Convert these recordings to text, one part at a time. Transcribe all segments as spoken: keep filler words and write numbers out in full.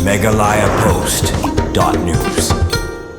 Meghalaya Post dot news.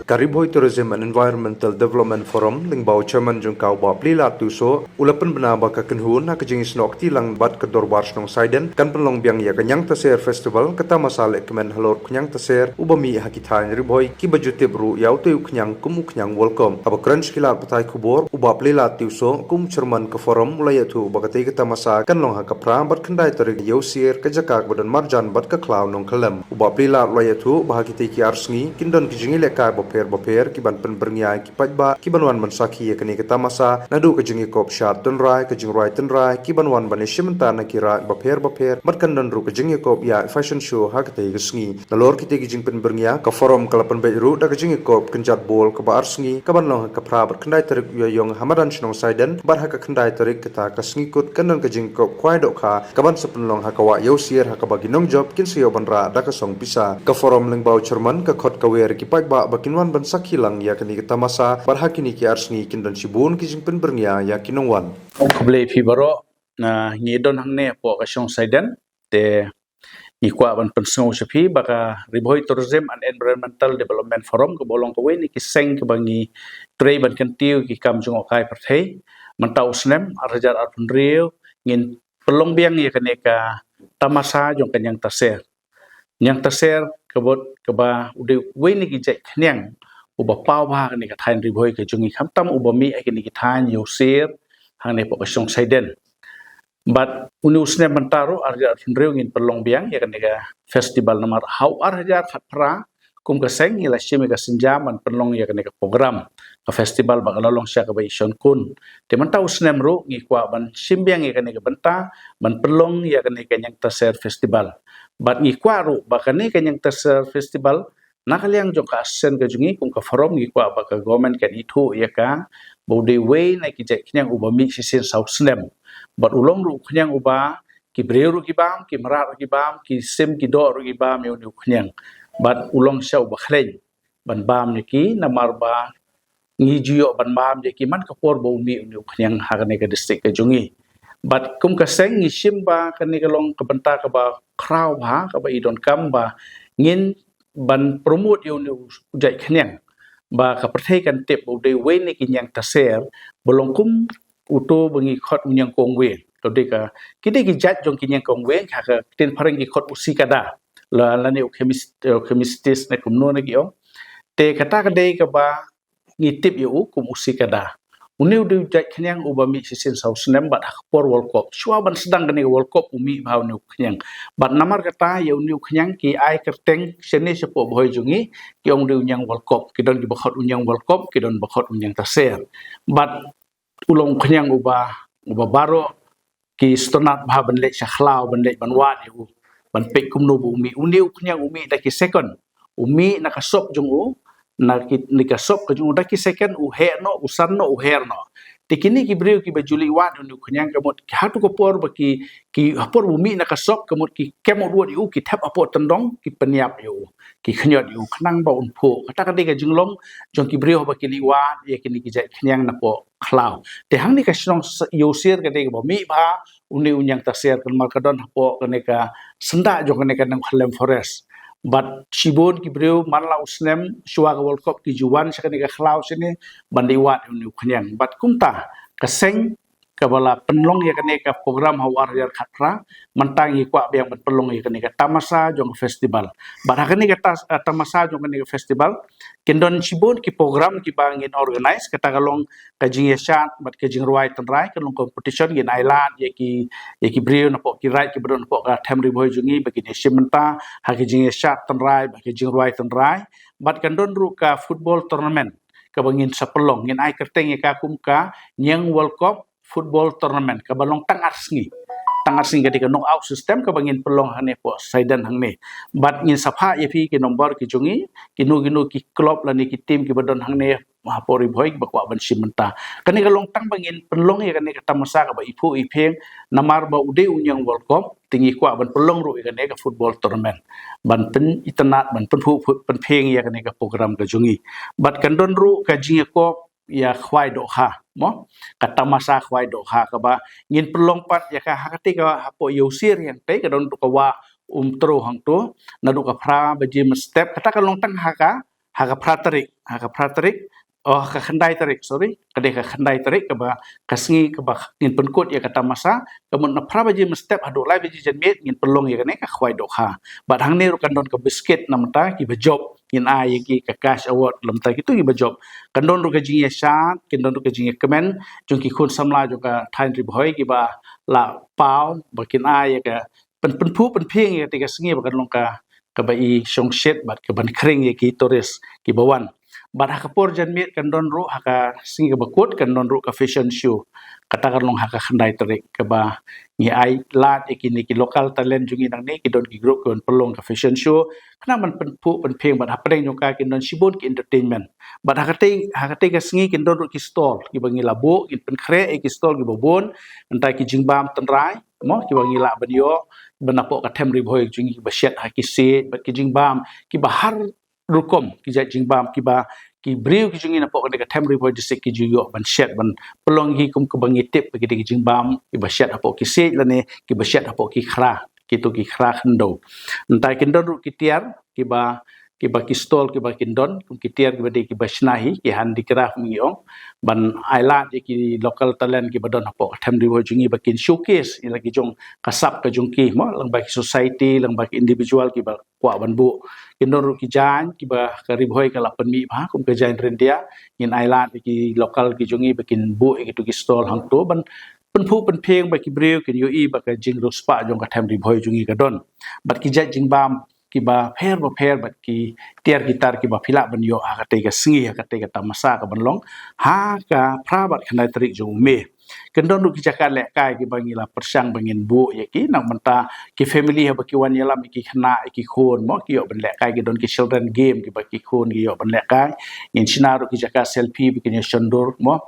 Ka Ri Bhoi Tourism and Environmental Development Forum, lyngba u chairman jong ka u Bah Pli Lad Tiewsoh, u la pynbna ba ka kynhun ha ka jingsnoh kti lang bad ka Dorbar Shnong Saiden kan pynlong biang ïa ka Ñiangtaser Festival, ka tamasa lehkmen halor u khñiang taser uba mih ha ki thaiñ Ri Bhoi, kiba ju tip ruh ïa utei u khñiang kum u khñiang Welcome. Haba kren sha ki lad pathai khubor, u Bah Pli Lad Tiewsoh, kum u chairman ka forum, u la ïathuh ba katei ka tamasa kan long ha ka phra bad khyndai tarik Ïewsier, ka jaka kaba don marjan bad ka khlaw Nongkhyllem. U Bah Pli Lad u la ïathuh ba ha kitei ki ar sngi kin don ki jingïalehkai bapher bapher kiban pynbyrngia ïa ki paidbah kiban wan ban sakhi ïa kane ka tamasa, naduh ka jingïakop shad tynrai, ka jingrwai tynrai, kiban wan ban ïashim bynta na ki raid bapher bapher, bad kan don ruh ka jingïakop ïa fashion show ha katei ka sngi. Nalor kitei ki jingpynbyrngia, ka forum ka la pynbeit ruh da ka jingïakop kynjat bol kaba ar sngi kaban long ha ka phra bad khyndai tarik Ïaïong ha madan shnong Saiden, bad ha ka khyndai tarik kata ka sngi kut kan don ka jingïakop khwai dohkha kaban sa pynlong ha ka wah Ïewsier, ha kaba ki nongjop kin sa ïoh ban rah da ka song pisa. Ka forum lyngba u chairman ka khot kawei ïa ki paidbah ba kin wan ban sakhi lang ïa kane ka tamasa, bad ha kine ki ar sngi kin don shibun ki jingpynbyrngia ïa ki nongwan. Khublei phi baroh, na ngi don hangne hapoh ka shnong Saiden, te ngi kwah ban pynsngew sha phi ba ka Ri Bhoi Tourism and Environmental Development Forum kaba long kawei na ki seng kaba ngi trei ban kyntiew ki kam jngohkai pyrthei. Mynta u snem ar hajar arphew hynriew ngin pynlong biang ïa kane ka tamasa jong ka Ñiangtaser. Ñiangtaser ka bud kaba u dei uwei na ki jait khñiang uba paw bha ha kane ka thaiñ Ri Bhoi ka jong ngi, khamtam uba mih ha kine ki thaiñ Ïewsier hangne hapoh ka shnong Saiden. Bad une u snem mynta ruh ar hajar arphew hynriew ngin pynlong biang ïa kane ka festival, namar ha u ar hajar khatphra kum ka seng ngi la shim ïa ka sienjam ban pynlong ïa kane ka program, ka festival ba ka la long sha kaba i shon kun. Te mynta u snem ruh ngi kwah ban shim biang ïa kane ka bynta ban pynlong ïa kane ka Ñiangtaser Festival. Bad ngi kwah ruh ba kane ka Ñiangtaser Festival, na ka liang jong ka association ka jong ngi kum ka forum, ngi kwah ba ka government kan ithuh ïa ka ba u dei uwei na ki jait khñiang uba mih shisien saw snem. Bad u long ruh u khñiang uba ki briew ruh ki bam, ki mrad ruh ki bam, ki sim ki doh ruh ki bam ïa une u khñiang. Bad u long shisha uba khlaiñ ban bam ïa ki, namar ba ngi ju ïoh ban bam ïa ki man ka por ba u mih une u khñiang ha kane ka district ka jong ngi. Bad kum ka seng ngi shim ba kane ka long ka bynta kaba khraw bha kaba i donkam ba ngin ban promote ïa une u jait khñiang ba ka pyrthei kan tip ba u dei uwei na ki Ñiangtaser ba long kum uto ba ngi khot u ñiangkong wieng. Ka dei ka, ki dei ki jait jong ki ñiangkong wieng, ha ka ktien phareng ki khot u cicada, la, lane u chemis-, u chemistris ne kumno ne ki ong. Te kata ka dei kaba ngi tip ïa u kum u cicada. Une u dei u jait khñiang uba mih shisien saw snem bad ha ka por World Cup, shuwa ban sdang kane ka World Cup u mih bha une u khñiang. Bad namar kata ïa une u khñiang ki ai kyrteng shane shapoh Bhoi jong ngi, ki ong dei u ñiang World Cup, ki don kiba khot u ñiang World Cup, ki don ba khot u Ñiangtaser. Bad u long u khñiang uba, uba baroh ki sngewtynnat bha ban leit sha khlaw, ban leit ban wad ïa u, ban peit kumno ba u mih. Une u khñiang u mih da ki second, u mih na ka sop jong u, na ki, na ka sop ka jong u da ki second, u heh noh, u san noh, u her noh. Te kine ki briew kiba ju leit wad ïa une u khñiang ka mut ha tu ka por ba ki, ki ha por ba u mih na ka sop ka mut ki kem u dwat ïa u, ki thep hapoh tyndong, ki pynïap ïa u, ki khñiot ïa u khnang ba un phuh. Kata ka dei ka jinglong jong ki briew haba ki leit wad ïa kine ki jait khñiang napoh khlaw. Te hangne ka shnong Ïewsier ka dei kaba mih bha une u Ñiangtaser, namar ka don hapoh kane ka syndah jong kane ka Nongkhyllem Forest. Bad shibun ki briew man la u snem shuwa ka World Cup ki ju wan sha kane ka khlaw shane ban leit wad une u khñiang. Bad kumta ka seng kaba la pynlong ïa kane ka program ha u ar hajar khatphra, mynta ngi kwah biang ban pynlong ïa kane ka tamasa jong ka festival. Bad ha kane ka tas-, eh, tamasa jong kane ka festival kin don shibun ki program kiba ngin organise, kata ka long ka jingïashad bad ka jingrwai tynrai, ka long competition, ngin ai lad ïa ki, ïa ki briew napoh ki raid kiba don napoh ka them Ri Bhoi jong ngi ba kin ïashim bynta ha ka jingïashad tynrai bad ka jingrwai tynrai. Bad kan don ruh ka football tournament kaba ngin sa pynlong, ngin ai kyrteng ïa ka kum ka Ñiang World Cup Football Tournament kaba long tang ar sngi. Tang ar sngi ka dei ka knockout system kaba ngin pynlong hangne hapoh Saiden hangne. Bad ngin sa phah ïa phi ki nombor ki jong ngi, kino kino ki club lane ki team kiba don hangne hapoh Ri Bhoi ba kwah ban shim bynta. Kane ka long tang ba ngin pynlong ïa kane ka tamasa kaba iphuh iphieng, namar ba u dei u Ñiang World Cup, te ngi kwah ban pynlong ruh ïa kane ka football tournament ban pynitynnad, ban pynphuh, pynphieng ïa kane ka program ka jong ngi. Bad kan don ruh ka jingïakop ïa khwai dohkha, mo, ka tamasa khwai dohkha kaba ngin pynlong pat ïa ka ha katei ka hapoh Ïewsier hangtei, ka don ruh ka wah Umtru hangtu, naduh ka phra baje mynstep, kata ka long tang ha ka, ha ka phra tarik, ha ka phra tarik, oh, ha ka khyndai tarik, sorry, ka dei ka khyndai tarik, kaba ka sngi kaba ngin pynkut ïa ka tamasa, ka mut na phra baje mynstep haduh lai baje janmiet ngin pynlong ïa kane ka khwai dohkha. Bad hangne ruh kan don ka biscuit namar ki ba jop, ngin ai ïa ki ka cash award namar kito ki ba jop. Kan don ruh ka jingïashad, kan don ruh ka jingïakmen jong ki khun samla jong ka thaiñ Ri Bhoi kiba la paw, ba kin ai ïa ka pyn, pynphuh pynphieng ïa kata ka sngi ba kan long ka, kaba i shongshit bad kaban khring ïa ki tourist kiba wan. Bad ha ka por janmiet kan don ruh ha ka sngi kaba kut kan don ruh ka fashion show. Kata kan long ha ka khyndai tarik kaba ngi ai lad ïa kine ki local talent jong ngi nangne, ki don ki group kiban pynlong ka fashion show. Khnang ban pynphuh pynphieng bad hapdeng jong ka kin don shibun ki entertainment. Bad ha katei, ha katei ka sngi kin don ruh ki stall kiba ngi la buh, ngin pynkhreh ïa ki stall kiba bun, nangta ki jingbam tynrai, mo, kiba ngi lah ban ïoh, ban napoh ka them Ri Bhoi jong ngi kiba shet ha ki siej, bad ki jingbam kiba har rukom, ki jait jingbam kiba ki briew ki jong ngi napoh kane ka them Ri Bhoi District ki ju ïoh ban shet, ban pynlong ki kum kaba ngi tip ba ki dei ki jingbam kiba shet hapoh ki siej lane kiba shet hapoh ki khra, kito ki khra khyndew. Nangta kin don ruh ki tiar kiba, kiba ki stall kiba kin don, kum ki tiar kiba dei kiba shna hi, ki handicraft ngi ong, ban ai lad ïa ki local talent kiba don hapoh ka them Ri Bhoi jong ngi ba kin showcase ïa la ki jong ka sap ka jong ki, mo, lyngba ki society, lyngba ki individual kiba kwah ban buh. Kin don ruh ki jaiñ kiba ka Ri Bhoi ka la pynmih bha, kum ka jaiñ ryndia, ngin ai lad ïa ki local ki jong ngi ba kin buh ïa kito ki stall hangto ban pynphuh pynphieng ba ki briew kin ïohi ba ka jingriewspah jong ka them Ri Bhoi jong ngi ka don. Bad ki jait jingbam kiba pher ba pher bad ki tiar ki tar kiba phi lah ban ïoh ha katei ka sngi, ha katei ka tamasa kaban long ha ka phra bad khyndai tarik jong u May. Kin don ruh ki jaka lehkai kiba ngi la pyrshang ba ngin buh ïa ki, namar mynta ki family haba ki wan ïalam ïa ki khynnah ïa ki khun, mo, ki ïoh ban lehkai, ki don ki children game kiba ki khun ki ïoh ban lehkai. Ngin shna ruh ki jaka selfie ba kin ïoh shon dur, mo.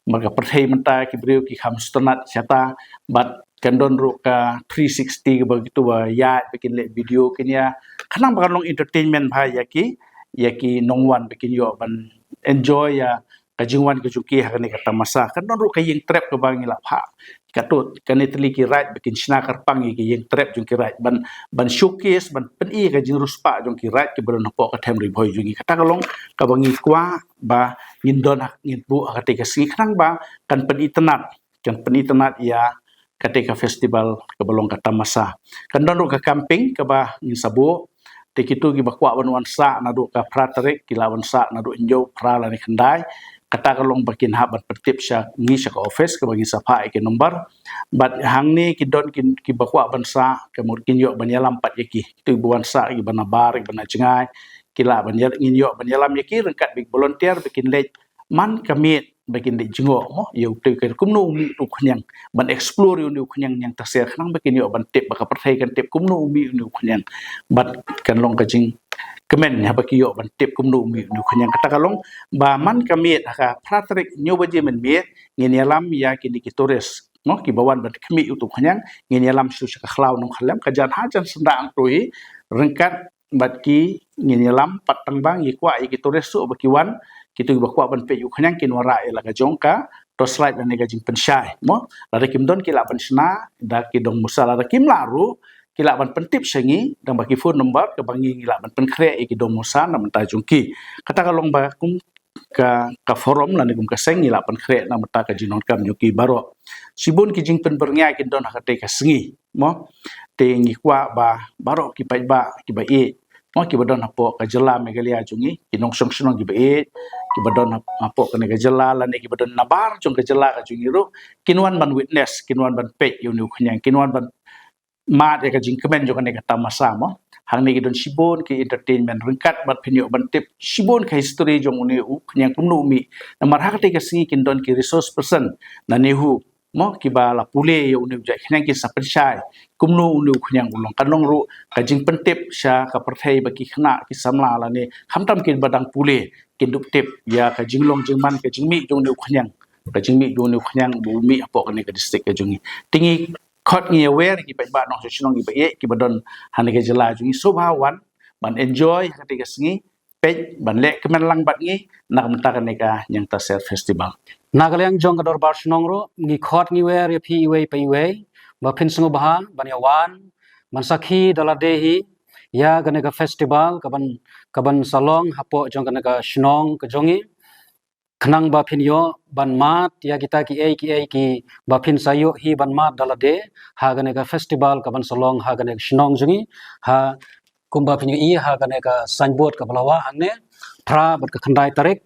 Namar ka pyrthei mynta ki briew ki kham sngewtynnat shata, bad kan don ruh ka three sixty kiba kito ba ïaid ba kin leh video kin ïa, khnang ba kan long entertainment bha ïa ki, ïa ki nongwan ba kin ïoh ban enjoy ïa ka jingwan ka jong ki ha kane ka tamasa. Kan don ruh ka ïing trep kaba ngi la phah, katto katne tylli ki raid ba kin shna kyrpang ïa ki ïing trep jong ki raid ban, ban showcase, ban pyni ka jingriewspah jong ki raid kiba don hapoh ka them Ri Bhoi jong ngi. Kata ka long kaba ngi kwah ba ngin don ha, ngin buh ha katei ka sngi khnang ba kan pynitynnat, kan pynitynnat ïa katei ka festival kaba long ka tamasa. Kan don ruh ka camping kaba ngin sa buh. Te kito kiba kwah ban wan sah naduh ka phra tarik ki lah ban sah naduh hynñiew, phra lane khyndai. Kata ka long ba kin hap ban pyntip sha ngi, sha ka office kaba ngin sa phah ïa ki number. Bad hangne ki don ki, kiba kwah ban sah, ka mut kin ïoh ban ïalam pat ïa ki. Kito kiba wan sah, kiba na bar, kiba na jngai, ki lah ban ïa, ngin ïoh ban ïalam ïa ki ryngkat bad ki volunteer ba kin leit man ka miet ba kin leit jngoh, mo, ïa uto u, kumno u mih uto u khñiang, ban explore ïa une u khñiang Niangtaser khnang ba kin ïoh ban tip, ba ka pyrthei kan tip kumno u mih une u khñiang. Bad kan long ka jingkmen ïa ba ki ïoh ban tip kumno u mih une u khñiang. Kata ka long ba man ka miet ha ka phra tarik hynñiew baje mynmiet ngin ïalam ïa kine ki tourist, mo, kiba wan ban khmih ïa uto u khñiang, ngin ïalam shuh sha ka khlaw Nongkhyllem, ka jan ha jan syndah hangto hi, ryngkat bad ki, ngin ïalam pat tang ba ngi kwah ïa ki tourist ruh ba ki wan, kito kiba kwah ban peit ïa u khñiang kin wanrah ïa la ka jong ka torchlight lane ka jingpynshai, mo. Lada kim don ki lah ban shna da ki dong musa, lada kim lah ruh ki lah ban pyntip sha ngi da ba ki phone number kaba ngi, ngi lah ban pynkhreh ïa ki dong musa na bynta jong ki. Kata ka long ba kum ka, ka forum lane kum ka seng ngi lah pynkhreh na bynta ka jingdonkam jong ki baroh. Shibun ki jingpynbyrngia kin don ha katei ka sngi, mo. Te ngi kwah ba baroh ki paidbah kiba ïeit, mo, kiba don hapoh ka jylla Meghalaya jong ngi, ki nongshong shnong kiba ïeit, kiba don hap-, hapoh kane ka jylla lane kiba don nabar jong ka jylla ka jong ngi ruh kin wan ban witness, kin wan ban peit ïa une u khñiang, kin wan ban mad ïa ka jingkmen jong kane ka tamasa, mo. Hangne ki don shibun ki entertainment ryngkat bad phin ïoh ban tip shibun ka history jong une u khñiang kumno u mih. Namar ha katei ka sngi kin don ki resource person na NEHU, mo, kiba la pule ïa une u jait khñiang, kin sa pynshai kumno une u khñiang u long. Kan long ruh ka jingpyntip sha ka pyrthei ba ki khynnah ki samla lane khamtam kiba dang pule kin dup tip ïa ka jinglong jingman, ka jingmih jong une u khñiang, ka jingmih jong une u khñiang ba u mih hapoh kane ka district ka jong ngi. Te ngi khot, ngi wer ïa ki paidbah nongshong shnong kiba ïeit kiba don ha kane ka jylla jong ngi, sngewbha wan ban enjoy ha katei ka sngi, peit, ban leh kmen lang bad ngi na ka bynta kane ka Niangtaser Festival. Na ka liang jong ka Dorbar Shnong ruh ngi khot, ngi wer ïa phi iwei pa iwei ba phin sngewbha ban ïa wan ban sakhi da lade hi ïa kane ka festival ka ban, ka ban sa long hapoh jong kane ka shnong ka jong ngi, khnang ba phin ïoh ban mad ïa kita kiei kiei kiba phin sa ïoh hi ban mad da lade ha kane ka festival ka ban sa long ha kane ka shnong jong ngi. Ha kumba phin ïohi ha kane ka signboard kaba la wah hangne, phra bad ka khyndai tarik,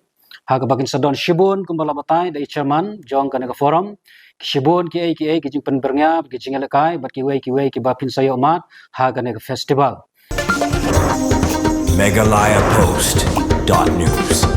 ha kaba kin sa don shibun kumba la batai da i chairman jong kane ka forum, shibun kiei kiei ki jingpynbyrngia, ki jingïalehkai bad kiwei kiwei kiba phin sa ïoh mad ha kane ka festival. Meghalaya Post dot news.